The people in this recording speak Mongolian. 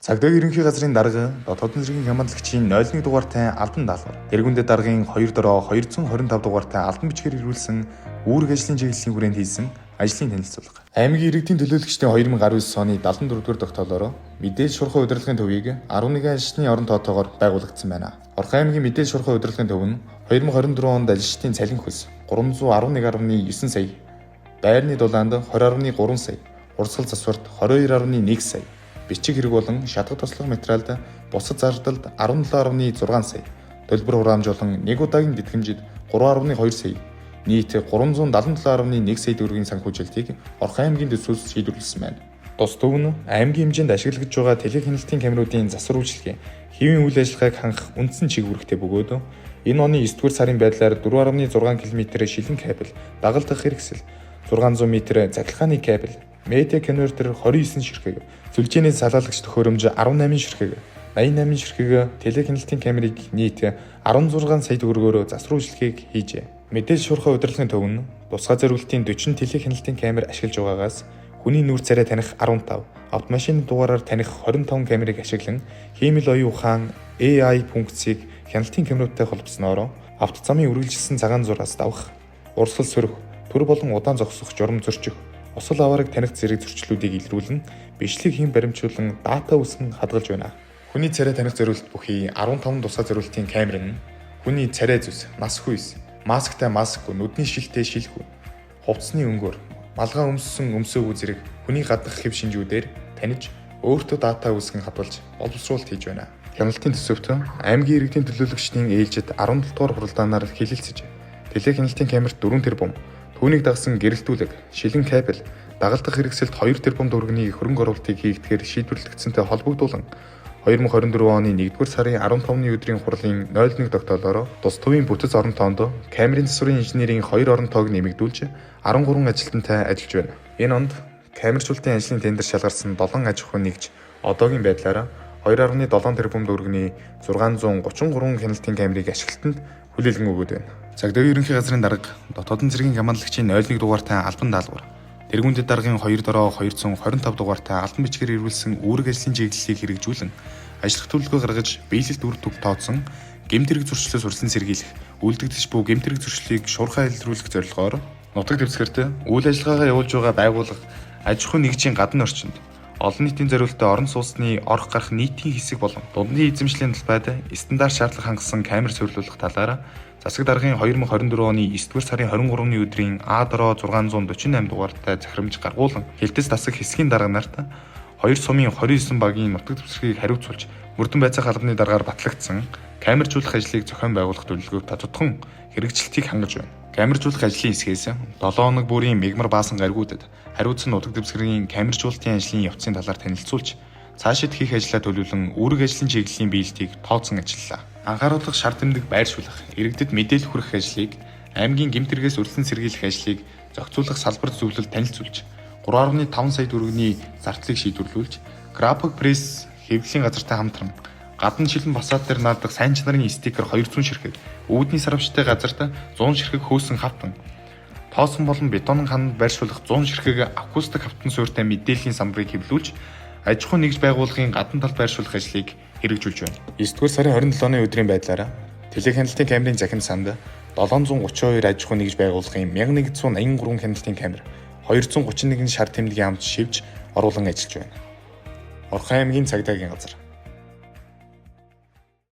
Цагдаагийн ерөнхий газрын дарга Дотоодын зэргийн командлагчийн 01 дугаартай албан даалгавар. Тэргүүндээ даргын 2 дороо 225 дугаартай албан бичгээр ирүүлсэн үүрэг ажлын чиглэлийн хүрээнд хийсэн ажлын танилцуулга. Аймгийн иргэдийн төлөөлөгчдийн 2019 оны 74-р тогтоолоор мэдээлэл шуурхай удирдлагын төвийг 11 ажилчны орон тооттойгоор байгуулагдсан байна. Орхон аймгийн мэдээлэл шуурхай удирдлагын төв нь 2024 онд ажилчдын цалин хөлс 311.9 сая, байрны дулаанд 20.3 сая, урсгал засварт 22.1 сая, бичиг хэрэг болон шатах тослох материалд бусад зардалд 17.6 сая, төлбөр хураамж болон нэг удаагийн тэтгэмжид 3.2 сая, нийт 377.1 сая төгрөгийн санхүүжилтийг Орхон аймгийн төсвөөс шийдвэрлэсэн байна. Тус төв нь аймгийн хэмжээнд ашиглагдж байгаа телекхяналтын камеруудын засвар үйлчилгээ, хэвийн үйл ажиллагааг хангах үндсэн чиг үүрэгтэй бөгөөд энэ оны 9-р сарын байдлаар 4.6 км шилэн кабель, дагалдах хэрэгсэл, 600 м цахилгааны кабель, медиа конвертер 29 ширхэг, сүлжээний салаалагч төхөөрөмж 18 ширхэг, 88 ширхэг телекхяналтын камерыг нийт 16 сая төгрөгөөр засвар үйлчилгээг хийжээ. Мэдээлэл шуурхай удирдлагын төв нь тусгай зориултын 40 телекхяналтын камер ашиглаж байгаагаас хүний нүүр царай таних 15, автомашины дугаараар таних 25 камерыг ашиглан хиймэл оюун ухаан AI функцийг хяналтын камеруудтай холбосноор автозамын үргэлжилсэн цагаан зураас давах, урсгал сөрөх, төр болон удаан зогсох журам зөрчих, осол аваарыг таних зэрэг зөрчлүүдийг илрүүлэн бичлэг хийн баримтжуулан дата үүсгэн хадгалж байна. Хүний царай таних зориулт бүхий 15 тусгай зориултын камер нь хүний царай зүс, нас хүйс, масктай маскгүй, нүдний шилтэй шилгүй, хувцсны өнгөөр, малгай өмссөн өмсөөгүй зэрэг хүний гаднах хэв шинжүүдээр таних өөртөө дата үүсгэн хадгалж боловсруулалт хийж байна. Хяналтын төсөвт аймгийн иргэдийн төлөөлөгчдийн ээлжид 17 дугаар хуралдаанаар хэлэлцэж телекхяналтын камерт 4 тэрбум, түүнийг дагасан гэрэлтүүлэг, шилэн кабель, дагалдах хэрэгсэлд 2 тэрбум төгрөгийн хөрөнгө оруулалтыг хийгдэхээр шийдвэрлэгдсэнтэй холбогдуулан 2024 оны 1-р сарын 15-ны өдрийн хурлын 01 тогтоолоор тус төвийн бүтэц орон тоонд камерын засварын инженерийн 2 орон тоог нэмэгдүүлж 13 ажилтнтай ажиллаж байна. Энэ онд камержуулалтын ажлын тендер шалгарсан 7 аж ахуй нэгж одоогийн байдлаар 2.7 тэрбум төгрөгийн 633 хяналтын камерыг ашиглалтанд хүлээлгэн өгөөд байна. Цагдаагийн ерөнхий газрын дарга Дотоодын зэргийн командлагчийн 01 дугаартай албан даалгавар. Тэргүүндээ даргын 2 дороо 225 дугаартай албан бичгээр ирүүлсэн үүрэг ажлын чиглэлийг хэрэгжүүлэн ажиллах төлөвлөгөө гаргаж биелэлт үр дүн тооцсон гэмт хэрэг зөрчлөөс урьдчилан сэргийлэх, үлдэгдэж буй гэмт хэрэг зөрчлийг шуурхай илрүүлэх зорилгоор нутаг дэвсгэрт үйл ажиллагаагаа явуулж байгаа байгууллага аж ахуйн нэгжийн гадна орчинд олон нийтийн зориултад орон сууцны орох гарах нийтийн хэсэг болон дундын эзэмшлийн талбайд стандарт шаардлага хангасан камер суурилуулах талаар засаг даргын 2024 оны 9-р сарын 23-ны өдрийн А дороо 648 дугаартай захирамж гаргуулан хэлтэс дасаг хэсгийн дарга нарт 2 сумын 29 багийн нутаг дэвсгэрийг хариуцуулж мөрдөн байцаах албаны даргаар батлагдсан камержуулах ажлыг зохион байгуулах төлөвлөгөөг тодотгон хэрэгжилтийг хангаж байна. Камержуулах ажлын хэсгээс 7 хоног бүрийн мегмар баасан гаригуудад хариуцсан нутаг дэвсгэрийн камержуулалтын ажлын явцын талаар танилцуулж цаашид хийх ажлаа төлөвлөн үүрэг ажлын чиглэлийн биелэлтийг тооцон ажиллалаа. Анхааруулах шар тэмдэг байршуулах, иргэдэд мэдээлэл хүргэх ажлыг, аймгийн гэмт хэрэгээс урьдчилан сэргийлэх ажлыг зохицуулах салбар зөвлөл танилцуулж 3.5 сая төгрөгийн зардлыг шийдвэрлүүлж График пресс хэвлэлийн газартай хамтран гадна шилэн фасад дээр наадах сайн чанарын стикер 200 ширхэг, үүдний сарвчтай газарт 100 ширхэг хөөсөн хавтан, тоосон болон бетон хананд байршуулах 100 ширхэг акустик хавтан суурьтай мэдээллийн самбарыг хэвлүүлж аж ахуйн нэгж байгууллагын гадна талд байршуулах ажлыг хэрэгжүүлж байна. 9-р сарын 27-ны өдрийн байдлаар телекхяналтын камерын захин санд 732 аж ахуйн нэгж байгууллагын 1183 хяналтын камер, 231 шар тэмдгийн амт шивж оруулан ажиллаж байна. Орхон аймгийн цагдаагийн газар.